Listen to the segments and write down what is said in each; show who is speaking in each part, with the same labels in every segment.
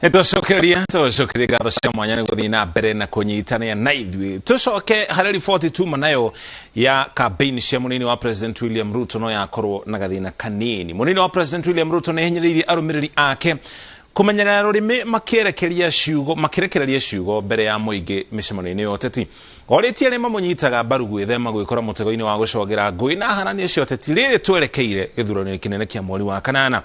Speaker 1: Nĩtwacokereria ngatho cia mwanya nĩ gũthiĩ na mbere na kũnyitanĩra na ithuĩ. Tũcoke harĩ riboti tuma nayo ya campaign cia mũnini wa President William Ruto no yakorwo na gathĩna kanini. Mũnini wa President William Ruto nĩ hinyĩrĩirie arũmĩrĩri ake kũmenyerera rũrĩmĩ makĩrekereria ciugo mbere ya mũingĩ mĩcemanio-inĩ ya ũteti. Orĩtie arĩa mamũnyitaga mbaru gwĩthema gwĩkora mũtego-inĩ wa gũcogera ngũĩ na haranio cia ũteti rĩrĩ twerekeire gĩthurano kĩnene kĩa mweri wa kanana.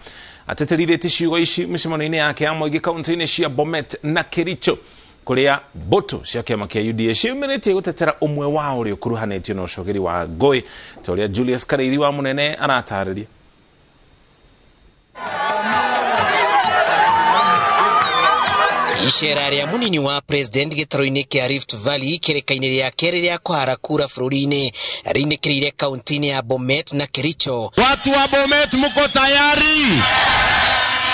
Speaker 1: Atĩtĩrithĩtie ciugo ici mĩcemanio-inĩ yake ya mũingĩ kaunti-inĩ cia Bomet na Kericho, kũrĩa mbũtũ cia kĩama kĩa UDA ciumĩrĩtie gũtetera ũmwe wao ũrĩa ũkuruhanĩtio na ũcogeri wa ngũĩ, ta ũrĩa Julius Karĩithi wa Mũnene aratarĩria.
Speaker 2: Icera rĩa munini wa president gĩtarũ-inĩ kĩa Rift Valley kĩrĩka-inĩ rĩa kerĩ rĩa kũhara kura bũrũri-inĩ rĩinĩkĩrĩire kaunti-inĩ ya Bomet na Kericho.
Speaker 3: Watu wa Bomet mko tayari?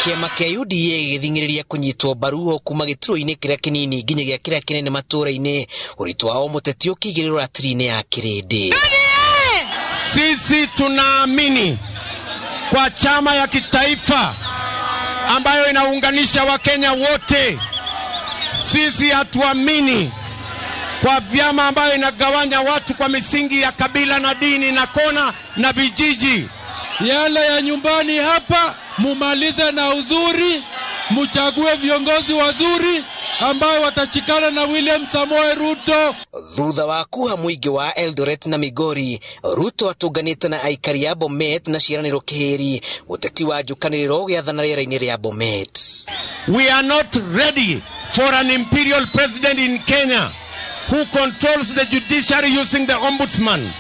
Speaker 2: Kĩama kĩa UDA gĩgĩthing'ĩrĩria kũnyitwo mbaru o kuma gĩturwa-inĩ kĩrĩa kĩnini nginyagia kĩrĩa kĩnene matũũra-inĩ, ũritũ wa o mũteti ũkĩigĩrĩrwo ratiri-inĩ ya kĩrĩndĩ.
Speaker 3: Sisi tunaamini kwa chama ya kitaifa ambayo inaunganisha Wakenya wote. Sisi hatuamini kwa vyama ambayo inagawanya watu kwa misingi ya kabila na dini na kona na vijiji.
Speaker 4: Yale ya nyumbani hapa mumalize na uzuri, muchague viongozi wazuri ambao watachikana na William Samoei Ruto.
Speaker 2: Thutha wa kuha mũingĩ wa Eldoret na Migori, Ruto atũnganĩte na aikari a Bomet na ciĩranĩro kĩhĩri, ũteti wa njũkanĩrĩro ũgĩathana rĩera-inĩ rĩa Bomet.
Speaker 3: We are not ready for an imperial president in Kenya who controls the judiciary using the ombudsman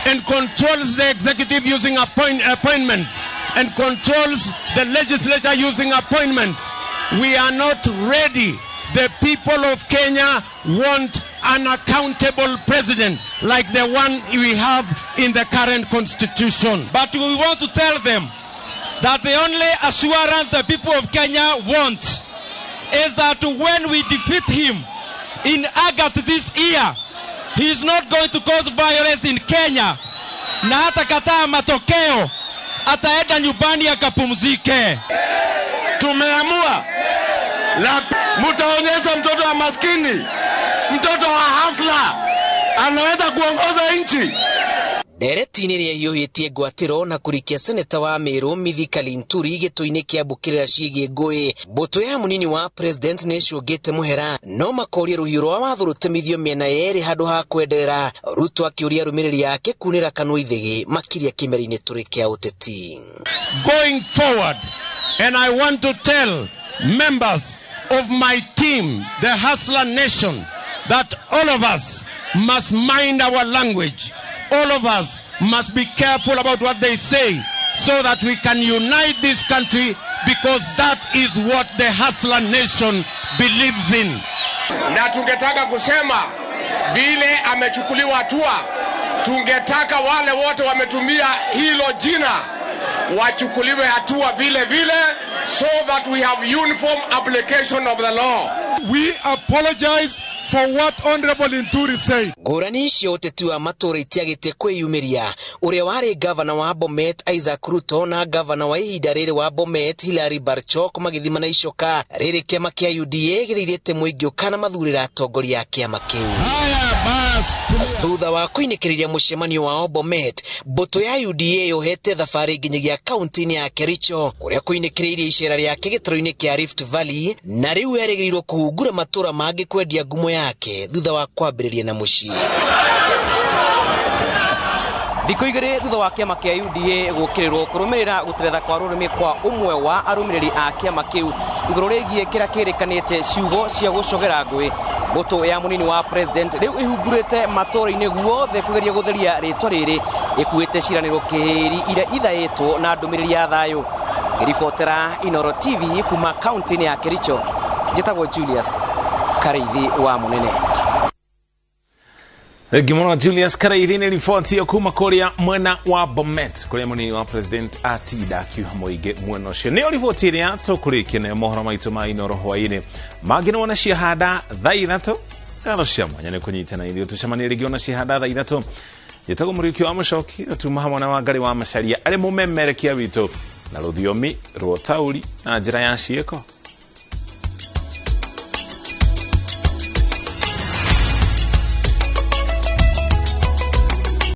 Speaker 3: and controls the executive using appointments and controls the legislature using appointments. We are not ready. The people of Kenya want an accountable president like the one we have in the current constitution.
Speaker 4: But we want to tell them that the only assurance the people of Kenya want is that when we defeat him in August this year, he is not going to cause violence in Kenya. Na hata kataa matokeo, ataenda nyumbani akapumzike.
Speaker 3: Tumeamua la mutaonyesha mtoto wa maskini, mtoto wa hasla anaweza kuongoza nchi.
Speaker 2: Ndereti-inĩ ĩrĩa ĩhiũhĩtie ngwatĩro na kũrikia seneta wa Meru Mithika Linturi gĩtũ-inĩ kĩa mbũkĩrĩra ciĩgiĩ ngũĩ, mbũtũ ya mũnini wa president nĩ ĩcũngĩte mũhera no makoria rũhiũ rwa watho rũtemithio mĩena yerĩ handũ ha kwenderera. Ruto akĩũria arũmĩrĩri ake kunĩra kanua ithĩgĩ makĩria kĩmera-inĩ tũrĩ kĩa ũteti.
Speaker 3: Going forward, and I want to tell members of my team, the Hustler Nation, that all of us must mind our language. All of us must be careful about what they say so that we can unite this country, because that is what the Hustler Nation believes in.
Speaker 5: Na tungetaka kusema vile amechukuliwa hatua, tungetaka wale wote wametumia hilo jina wachukuliwe hatua vile vile, so that we have uniform application of the law.
Speaker 4: We apologize for what Honorable Linturi said.
Speaker 2: Ngũrani cia ũteti wa matũũra itiagĩte kwĩyumĩria. Ũrĩa warĩ gavana wa Bomet Isaac Ruto na gavana wa ihinda rĩrĩ wa Bomet Hilary Barchok magĩthimana icoka rĩrĩ kĩama kĩa UDA gĩthaithĩte mũingĩ ũkana mathurĩra atongoria a kĩama kĩu. Thutha wa kũinĩkĩrĩria mũcemanio wao Bomet, mbũtũ ya UDA yohete thabarĩ nginyagia kaunti-inĩ ya Kericho kũrĩa kũinĩkĩrĩirie icera rĩake gĩtarũ-inĩ kĩa Rift Valley, na rĩu erĩgĩrĩirwo kũhungura matũũra mangĩ kwendia ngumo yake thutha wa kwambĩrĩria na mũciĩ. Thikũ igĩrĩ thutha wa kĩama kĩa UDA gũkĩrĩrwo kũrũmĩrĩra gũteretha kwa rũrĩmĩ kwa ũmwe wa arũmĩrĩri a kĩama kĩu igũrũ rĩgiĩ kĩrĩa kĩrĩkanĩte ciugo cia gũcogera ngũĩ, mbũtũ ya mũnini wa president rĩu ĩhungurĩte matũũra-inĩ guothe kũgeria gũtheria rĩtwa rĩrĩ ĩkuĩte ciĩranĩro kĩhĩri iria ithaĩtwo na ndũmĩrĩri ya thayũ. Ngĩribotera Inooro TV kuma kaunti-inĩ ya Kericho, njĩtagwo Julius Karĩithi wa Mũnene.
Speaker 1: Thengi mũno Julius Karĩithi nĩ riboti ĩyo kuma kũrĩa mwena wa Bomet kũrĩa mũnini wa president atinda akiuha mũingĩ mwena ũcio. Nĩyo riboti ĩrĩa tũkũrĩkia nayo mohoro maitũ ma Inooro hwaĩ-inĩ. Mangĩ nĩ wona ciahanda thaa ithatũ. Ngatho cia mwanya nĩ kũnyitana ithuĩ, tũcemanie rĩngĩ ona ciahanda thaa ithatũ. Njĩtagwo Mũriũki wa Mũcoki, tuma hamwe na Wangari wa Macharia arĩ mũmemerekia witũ na rũthiomi rwa ũtaũri na njĩra ya ciĩko.